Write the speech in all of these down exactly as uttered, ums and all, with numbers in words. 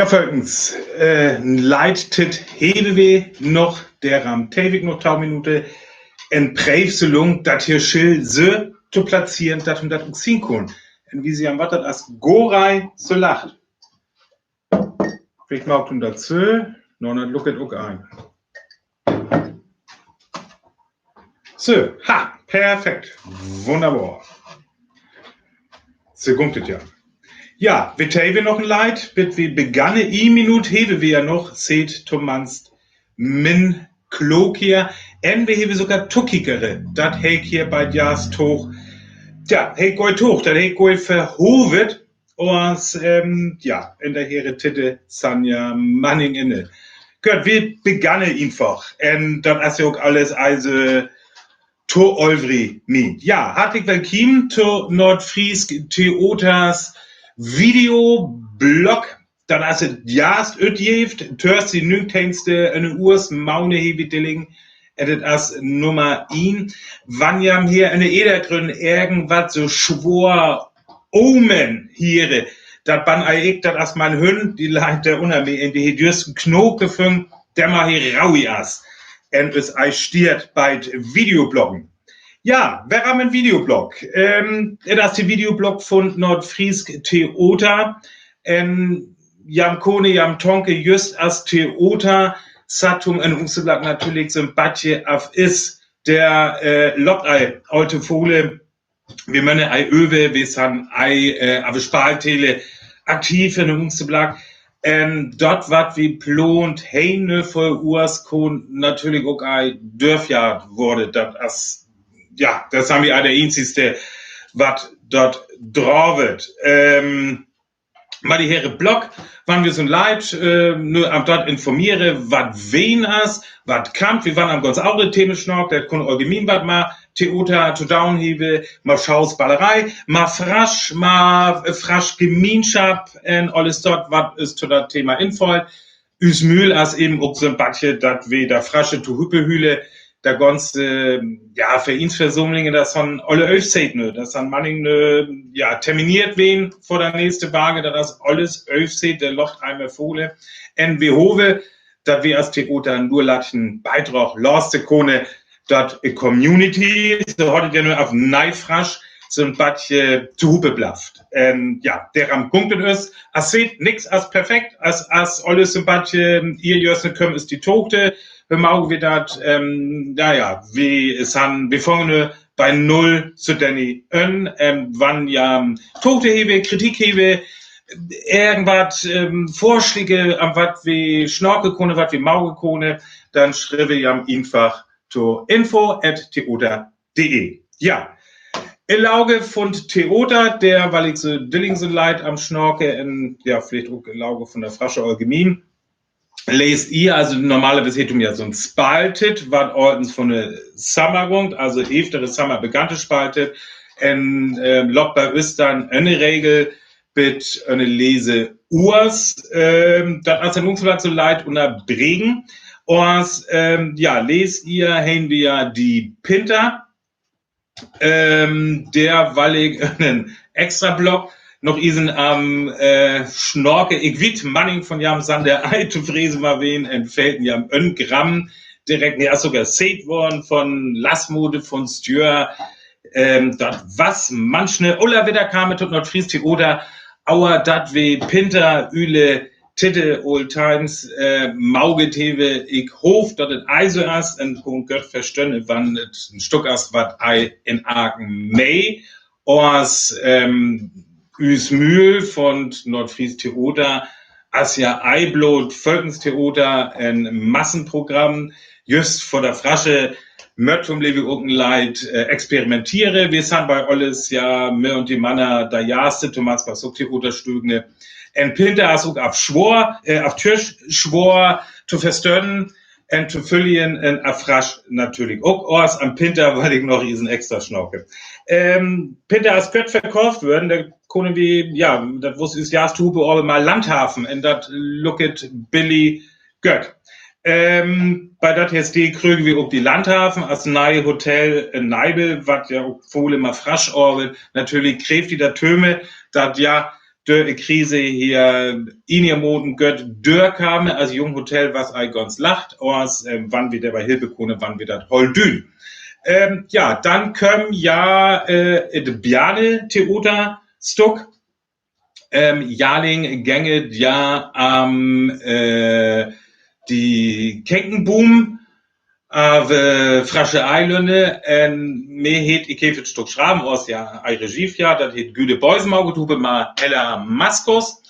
Ja, Völkens, äh, en Leittitt hewe wi noch, därom teew ik noch twee Minute, en Preev so lang, dat hee Schild soo to plazieren, dat hee dat ok sien kunn. En wie se am wat dat as Gorei so lacht. Villicht maakt hee dat so, no, dat lukt ok ein. So, ha, perfekt. Wunderbar. So kummt et ja. Ja, wi teewe noch en Leid, bit wi beganne, en Minut hewe wi ja noch, seht tomanst mien Klock hier. En wi hewe sogor Tokiekere, dat hee hier bei Jast Tog. Tja, hee geiht Tog, dat hee geiht verhowet. Un, ähm, ja, en de Heere Titte san ja manning inne. Goot, wi beganne eenfach. En dat es ja ok alles, also, to olvri mi. Ja, hartlich willkome to Nordfriisk Theoters Videoblog. Dat es et jast utjeevt, törst de nüngteihnste en de Uurs Maune hewe wi de liggen. En dat es Nummer een. Wan jam hier en de Edergrünn irgendwat so schwoor Omen hiere, dat ben ei ik, dat es mien Hund, dee leit dor unner mi, en dee hett jüst en Knoke fungen, däm hee rauh as. En us ei stiert bei et Videobloggen. Ja, wer am en Videoblog? Ähm, dat es de Videoblog vun Nordfriisk Theoter. En jam kone, jam tonke, jüst as Theoter, Sattung en unse Blog natürlich so en bätje af is, dor, äh, lot ei alte Vole, wi menne ei öve, wi san ei, äh, af Spaltdele aktiv en unse Blog. En dat, wat wi plont, heen vör Uurs kunn natürlich ok ei dörfjaagt woode. Dat es, ja, dat san wi ei de eenzigste, wat dat draavet. Ähm, Mer de Heere Blog, wan wi so en Leid, äh, nu am dat informiere, wat ween es, wat kamt, wi weren am ganz aundre Theme schnack, dat kunn allgemien wat met Theoter to daun hewe, met Schauspellerei, met Frasch, met, äh, Frasch Gemeenschap en alles dat, wat us to dat Thema infallt. Us Möl es even ok so en bätje, dat wi de Frasche to Hupe hüle, de ganze, äh, ja, Vereensversammlinge, dat san alle öfseet, ne? Dat san manning, ne, ja, termineert ween för de nächste Wake, dat es alles öfseet, de Loft ei mer vole. En wi hove, dat wi as Theoter en lüttjen Beidrag laste kone, dat de Community, so hett et ja nu af Neifrasch, so en bätje to Hupe blifft. En ja, därom kummt et us. Et es nix as perfekt, et es, et es alles so en bätje, äh, jüst nu kümmt es de Toogte, wi moge wi dat, ähm, na ja, wi san, wi fange bei null so denn an, ähm, wan jam Toogte hewe, Kritik hewe, irgendwat, ähm, Vörschläge, an wat wi schnacken kone, wat wi moge kone, dann schrieve jam eenfach to info at theoter punkt de. Ja. Inlage vun Theoter, dor, wiel ik so dillings un leid am Schnacken, en, ja, villicht ok Inlage vun de Frasche allgemien. Leest ehr, also normalerwies hett wi ja so en Spalttitt, wat allens vun de Sommer gonk, also eeftere Sommer begant de Spalttitt, en, ähm, lopp bei us dann en de Regel bit en de Leseruurs, ähm, dat es en uns wat so leid unnerbregen. Un, ähm, ja, leest ehr, heen wi ja de Pinter, ähm, dor wiel ik en extra Blog noch isen am, äh, Schnacken, ik weet, manning vun jam san dor ei tofreden, mer ween, en fehlt jam en Gramm direkt, ne, es sogor seet woren vun Lasmode, vun Stjör, ähm, dat wor manchne, ola widder kame tot Nordfriisk Theoter, oba dat wi Pinter üle Titte Old Times, äh, moget hewe, ik hoof, dat et ei so es, en kunn goot verstönn, wan et en Stück es, wat ei en Aken mei, as, ähm, us Möl vun Nordfriisk Theoter, es ja ei blot Völkenstheoter, en Massenprogramm, just vör de Frasche, mööt wi, leev Unkenleid, äh, experimentiere. Wi san bei alles, ja, mer un de Manner, de Jaste, Thomas Basuk, Theoterstück, ne? En Pinter es ok af schwoor, äh, af Tjüsch schwoor to verstönnen, en to följen, en af Frasch natürlich ok, oba am Pinter wiel ik noch isen extra Schnacken. Ähm, Pinter es goot verkauft woren, dor kone wi, ja, dat wor us Jaste Hupe, oba mal Landhafen, en dat lucket Billy Göck. Ähm, bei dat H S D krüge wi ok de Landhafen as nei Hotel en Neibel, wat ja ok völ immer Frasch arbeit. Natürlich kreeg de dat Thema, dat ja, dör de Krise hier enigermaßen göt dörkamen. Also jung Hotel was ei ganz lacht, as, ähm, wann wi dat bie helpe kunnen, wann wi dat holdün. Ähm, ja, dann kööm ja, äh, de Bjarne Theaterstock. Ähm, Jahrling gänget ja am, äh, de Kenkenbuum, äh, Frasche Eilände, en, mi heet, ik heff et Stock schreven, as ja, ei Regie, ja, dat heet Güde Beusemauge, Tube ma Hella Maskos.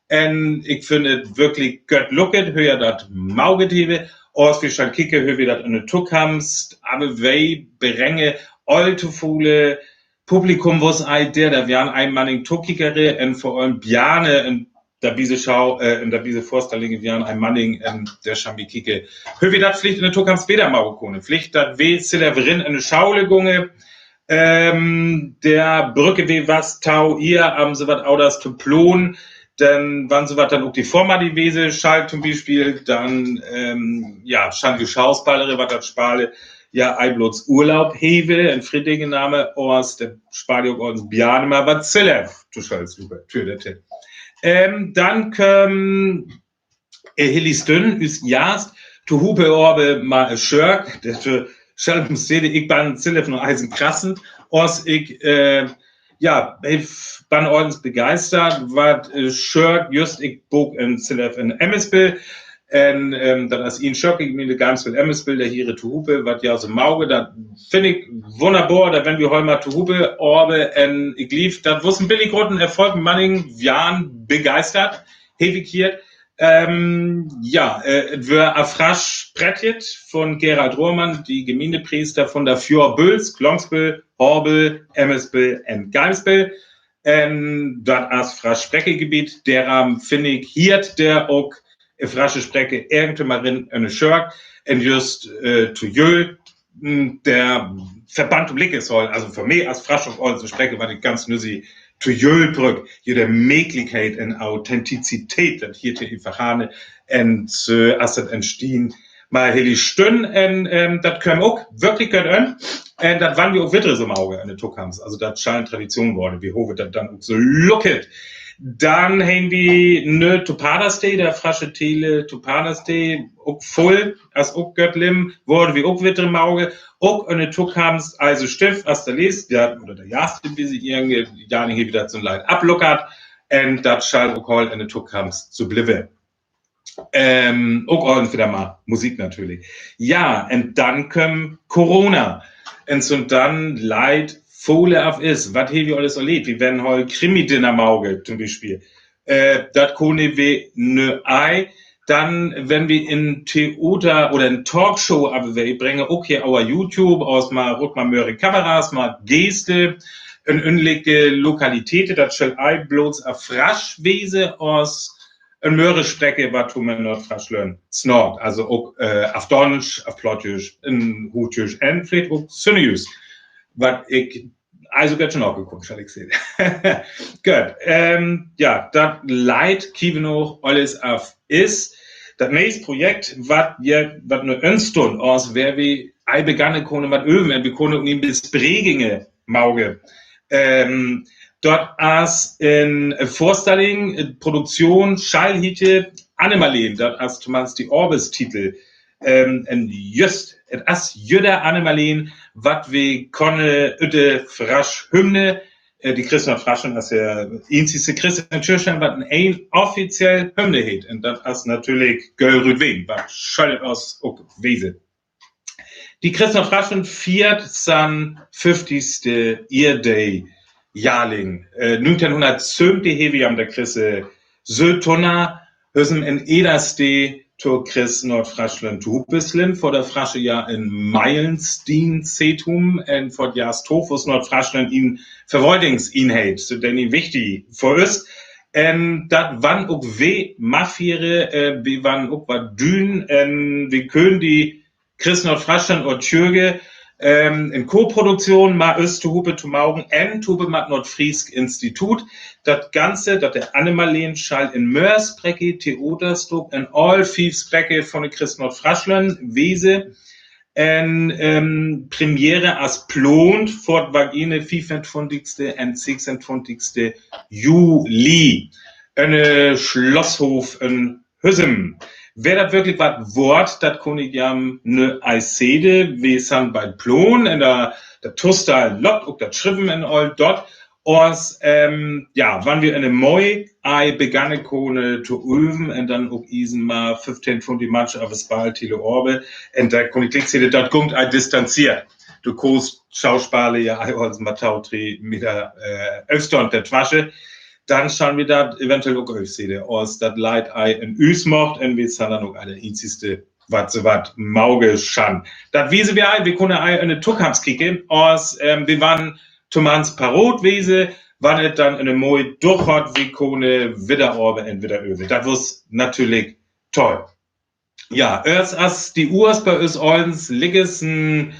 En, ik finn et wirklich göt lucket, hör ja dat Mauge T V, as wi schon kieke, hör wi dat en de Tokamst, aber wi brenge alte Fule, Publikum, was ei der, dat wieren en Manning Tokiekere, en vor allem Bjarne, en dat bie de Schau, äh, en dat bie de Vörstallinge wieren en Manning, en der Schambi kieke. Hör wi dat villicht en de Tokamst weder mauge kunnen. Villicht dat wi Silverin en de Schaule gunge, ähm, der Brücke wi was tau ihr am so wat Auders to plonen, denn wann so wat dann ok de Forma de Wese schall zum Beispiel, dann, ähm, ja, schall de Schauspelere, wat dat spale, ja, ei blots Urlaub hewe, en Friedingename, as de Spanier, as Bjarne ma wat Zillev, du schallst über, Tür der Tipp. Ähm, dann kööm, äh, Hilly Stünn, üs Jast, to Hupe orbe ma Schörk, der to Schalpen Stede, ik ban Zillev noch eisen krassend, as ik, äh, ja, ik ban ordens begeistert, wat, äh, Schörk, just ik book en Zillev en Emmesbill, en, ähm, dat as en Schörk, ik meen, de ganz veel Emmesbill, der hier to Hupe, wat ja so mauge, dat finn ik wunderbar, dat wenn wi hol ma to Hupe, aber, en, ik gliew, dat was en billig groten Erfolg, Manning wieren begeistert, heff ik hier. Ähm, ja, äh, et wör a Frasch Prädjet von Gerald Rohrmann, de Gemeindepriester von der Vörbülls, Glongsbill, Horbel, Emmesbill en Geimsbill. En dat as Frasch Spreckegebiet, derum finn ik, hiert der ok, äh, Frasche Sprecke irgendwo ma rin en de Schörk, en just, äh, to Jöhl, m, der Verband um Lickes hol, also för mi as Frasch ok als Sprecke, wat ik ganz nüssig to Jöhl brück, hier der Möglichkeit en Authentizität, dat hier to erfahre, en, äh, as dat entstehen, ma Hilly Stünn, en, ähm, dat kööm ok wirklich göt en, en, dat wann wi ok widder so mauge en de Tokamst. Also dat schall en Tradition worde, wi hofe, dat dann ok so lucket. Dann hen wi ne Tupanastee, der Frasche Tele Tupanastee, ok voll, as ok göt limm, worde wi ok widder mauge, ok en de Tokamst, also Stift, as der leest, ja, oder der Jast, wie se irgendwie, ja, hier widder so Leit abluckert, en dat schall ok hol en de Tokamst so blieve. Ähm, ok ordens widder ma Musik natürlich. Ja, en dann kööm Corona. En sünn dann Leit vole af is. Wat hev wi alles erleevt? Wi weren hol Krimi-Dinner mauge, zum Beispiel. Äh, dat kunne wi nö ei. Dann, wenn wi en Theater oder en Talkshow, aber wi brenge ok hier auer YouTube, as ma, rut ma möhre Kameras, ma Geste, en ünlike Lokalitäte, dat schall ei blots a Frasch wese, as en möhre Sprecke, wat to men Nordfraschlönn snaakt. Also ok, äh, af Donsch, af Plattdüütsch, en Huhtdüütsch, en villicht ok Sünnejüüsch. Wat ik, also, göt schon ok gekuckt, schall ik sage. Göt, ähm, ja, dat Leit, kiek wi noch, alles af is. Dat nächste Projekt, wat je, wat nö enstund, as wör wi ei beganne kunne mat öven, en wi kunne ok nie bis Breginge mauge. Ähm, dat as en Vörstalling, äh, Produktion, schall hiete Annemaleen, dat as tomanst de Orbestitel, ähm, en just, et as jüdder Annemaleen, wat wi könne, äh, de Frasch Hymne, äh, de Christ Nordfraschlönn as de eenzigste Christ en Tschöschlänn, wat en offiziell Hymne heet. En dat as natürlich Göll rüt Ween, wat schall et as ok wese. De Christ Nordfraschlönn fiert san föfftigste Ehrday-Jahrling. Äh, nüngteihn söventig hev ik am der Christ, äh, Sötona, hüsen en Ederste to Christ Nordfraschlönn to Hupe slinn, för de Frasche ja en Meilenstein-Zentrum, en för de Jast to, för Nordfraschlönn en Verwaltungseinheit, so denn i wichtig för is. En dat wann ok wi mafiere, äh, wi wann ok wat dün, en wi köönt de Christ Nordfraschlönn un Tjürge, ähm, en Koproduktion, ma ös to Hupe to maugen, en to Hupe mat Nordfriisk Institut. Dat Ganze, dat de Annemaleen schall en Möörsbrecke, Theaterstock, en all fief Sprecke von de Christ Nordfraschlönn wese. En, ähm, Premiere as plaant för dat Wekenn, fiefentwintigste en sechsentwintigste Juli. En, äh, Slotthoof en Hüssem. Wör dat würklich wat woort, dat kunn ik jo nich segge. Wi sent bi 't Plaan, en dat, dat Tostalle, ok dat Schrieven en all dat. As, ähm, jo, wann wi en Moi ei beganne kunne to öve en dann ok iesen mal fiefteihn, twintig Mann op de Spaltele öve. En dat kunn ik gliek segge, dat kummt ei distanzeert. Du kaust Schauspele jo ei als Matau tri mit der, äh, Afstand dazwesche. Dann schall wi dat eventuell ok öve sehde, as dat Leid ei en Üs macht, en wi sent dann ok all eenzigste, wat se wat mauge schann. Dat wiese wi ei, wi kunne ei en de Tokamp kieke, as, ähm, wi wörre tomanst parat wese, wann et dann en Moi doch hot, wi kunne widder öve en widder öve. Dat wör natürlich toll. Jo, es, as de Uas bi us allens liggers en,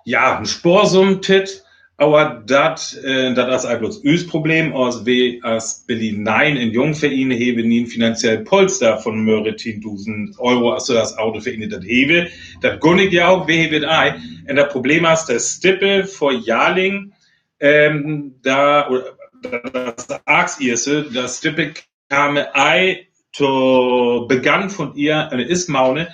jo, en sporsom Tit, aver dat, äh, dat es ei blots us Problem, as wi as Berlin Nein en Jungverein hewe nie en finanziell Polster von mehre tiendusend Euro, as dat Autovereine dat hewe. Dat kunn ik jo ok, wi hewe et ei. En dat Problem es, dat Stippe vör Johrling, ähm, dat, oder dat es Achs ierste, dat Stippe kame ei to Begann von ehr, äh, Ismaune,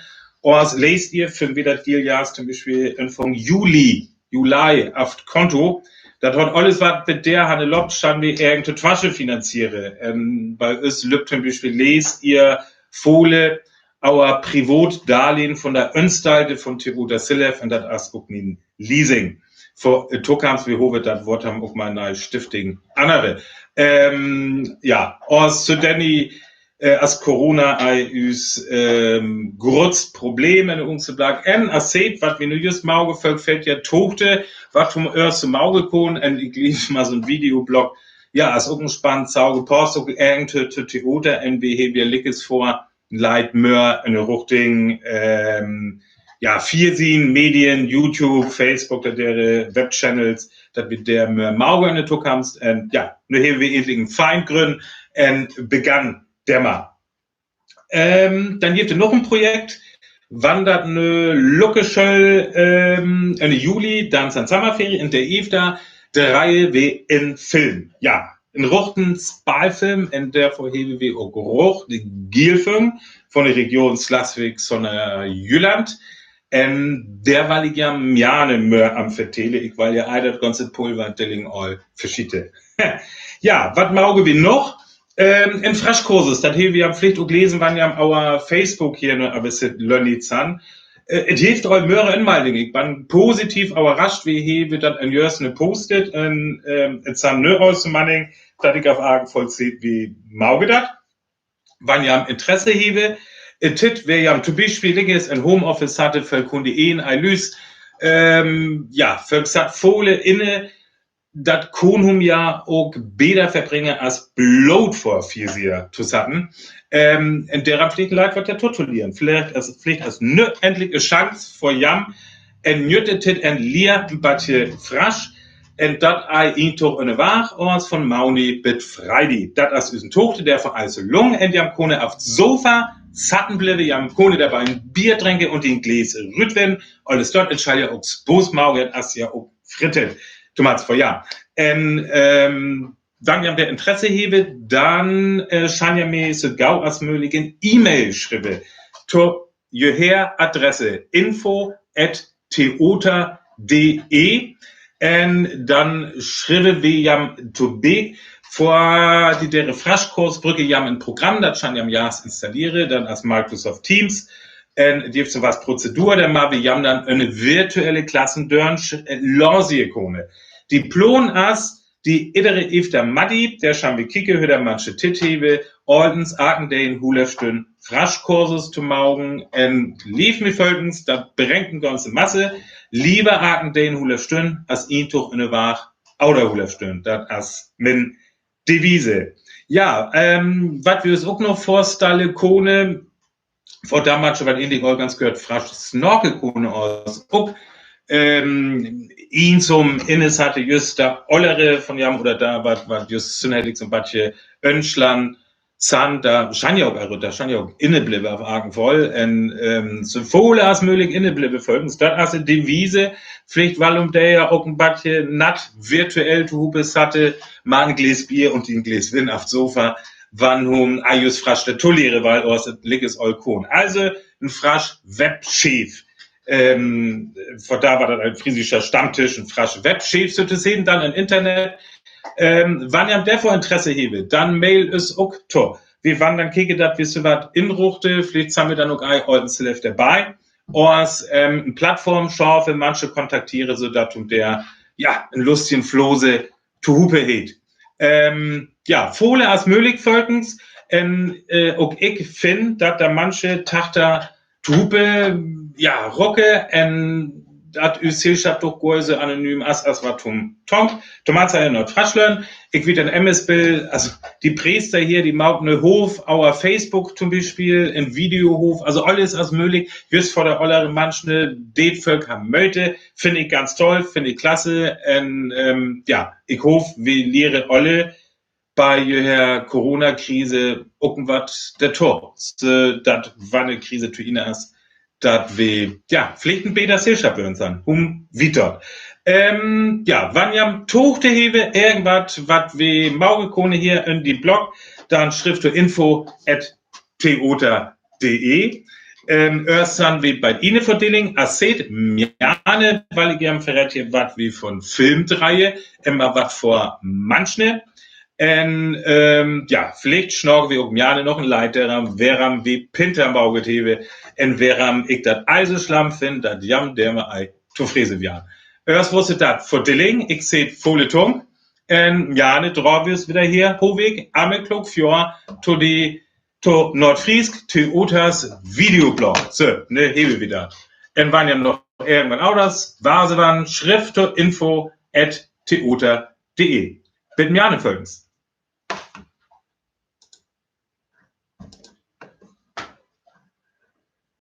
as leest ehr, för wi dat Deal jo toom Bispeel Anfang Juli, Juli op 't Konto. Dat hot allens, wat bi der Hanne löppt, schann wi irgendwo twesche finanziere. Ähm, bi us löppt toom Bispeel leest ehr vole, aver Privatdarlehen von der Anstalte von Theodor Silleff, en dat es ok nie en Leasing. För, äh, Tokamp, wi hofe, dat wort dann ok mal en nei Stiftung annere. Ähm, jo, as so Danny, äh, as Corona ei us, ähm, grötzt Problem en uns Blag en, as seht, wat wi nu just mauge, vör fehlt jo Tochte, wat vum eerste Mauge kunn, en ik lees mal so en Videoblog. Jo, es ok en spannend Zauge, passt ok irgendwo to, to Theater, en wi hewe liggers vör, Leid mehr en Ruchting, ähm, jo, vör sien Medien, YouTube, Facebook, dat dere Webchannels, dat wi der mehr mauge en de Tokamp. En jo, nu hewe wi endlich en fein Grund en begann der mal. Ähm, dann gifft et noch en Projekt, wann dat ne Lucke schall, ähm, Enne Juli, dann sent Sommerferie, en der Eefte, dreie wi en Film. Jo, en ruchten Spaalfilm, en der vör hewe wi ok rucht, de Gielfilm von de Region Sleswig, Sassnitz, Jüland. En der well ik jo mien Mör am vertelle, ik well jo ei dat ganze Pulver Dilling all verschiete. Jo, wat mauge wi noch? Ähm, en Fraschkursus, dat hewe wi jo villicht ok lese, wann wi op auer Facebook hie, ne, aver et lönnit san. Äh, et gifft all mörre Enmeldinge. Ik ben positiv överrascht, wi hewe dat en jörst ne postet, en, ähm, et san nö aus Manning, dat ik op Agen vollzieht, wi mauge dat. Wann wi am Interesse hewe, äh, tit, wer jo toom Bispeel liggers en Homeoffice hot, vör kunn de een ei Lüs, ähm, jo, vör sat vole inne, dat kunn hum jo ok beter verbringe as bloot vör Fernsehschier to satten. Ähm, en der Ram villicht Leid wat jo to, to lieren. Villicht as, villicht as ne endliche Chance vör jem, en nütte Tit, en Lier, en bätje Frasch, en dat ei een Tog enne Week, as von Maundig bit Friday. Dat es usen Tog, der vör ei so lang, en jem kunne op Sofa satten blieve, jem kunne dobei en Bier drinke un en Glas Rüttwien. Allens dat, et schall jo ok Spaaß mauge, as jo ok Fritt. Tomaats vör, jo. En, ähm, wann jem der Interesse hewe, dann, äh, schann jem mi so gau as möglich en E-Mail schrieve. To jehör Adresse info at theater de. En dann schrieve wi jem to bi, vör de, dere Fraschkurs bruke jem en Programm, dat schann jem jast installiere, dann as Microsoft Teams. En et gifft so wat Prozedur, dann maak wi jem dann enne virtuelle Klassendörn, äh, losskunne. De Plaan es, de iddere Eefte Maddie, der schann wi kieke, hür der manche Tit hewe, allens achtteihn Hunnertstünn Fraschkursus to mauge, en leev mi folgens, dat bringt en ganze Masse, lever achtteihn Hunnertstünn as een Tog enne Week oder Hunnertstünn, dat es mien Devise. Jo, ähm, wat wi us ok noch vörstelle kunne, vör dat manche wat ähnlich all ganz gehört, Frasch snakke kunne as ok, ähm, een so'n Interesse hett, just dat Öllere von jem oder dat, wat, wat just sünnhäftig so'n bätje Önslan interessant, dat schann ja ok, also dat schann ja ok inne bliewe op jeden Fall. Un, ähm, so völ as möglich inne bliewe, folgens. Dat as de Devise, villicht, wal um de ja ok en bätje nat virtuell tohupe satte, man en Glas Bier un en Glas Wien op 't Sofa, wan hum ejus Frasch toleriere, wal oors et liks al kon. Also, en Frasch Webscheef. Ähm, vör dat wor dat en friesischer Stammtisch, en Frasch Webscheef sotoseggen, dann em Internet. Ähm, wan jie am dervor Interesse hewe, dann mail us ok to. Wi wörren dann kieke, dat wi so wat inruchte, villicht han wi dann ok en alten Slef derbei. Oors, ähm, en Plattform schafe, Mensche kontaktiere, so dat hum der, ja, en lustjen Flose tohupe hölp. Ähm, ja, völ as möglich, folgens. Un, äh, ok ik finn, dat de Mensche tachter tohupe, ja, rocke, un dat üs Sellschap doch gor so anonym as, as wat hum tonkt. Tomaal en Noordfreesland. Ik weet, en M S B, also de Priester hier, de maakt en Hof, op Facebook toom Bispeel, en Videohof, also alles as möglich. Jüst vör de ollere Mensche, de Völk han Möte, finn ik ganz toll, finn ik klasse. Un, ähm, ja, ik hop, wi liere alle bei jöher Corona-Krise ok en wat dorto, so dat, wan de Krise to Inne is, dat wi, ja, villicht en beter Sellschap wörren, san, hum wieter. Ähm, ja, wan jie am Toog te hewe, irgendwat, wat wi moge kone hier en de Blog, dann schrievt to info at theater punkt de. Ähm, oors san wi bei Inne Verdeling, as seet, mjane, wal ik am verrät hier, wat wi vör en Film dreie, immer wat vör Mensche. Un, ähm, ja, villicht snakke wi ok mjane noch en Leiter, wäram wi Pinter moget hewe, un wäram ik dat also schlemm finn, dat jie am dermit ei tofreden wörren. Oors wor dat Verdeling, ik seh völe Tung. Un mjane draape wi us wieter hier, hop ik, am Klock vör, to de, to Noordfriisk Theaters Videoblog. So, ne, hewe wi dat. Un wan jie noch irgendwat aunders wese wörren, schrievt to info at theater punkt de. Bit mjane, folgens.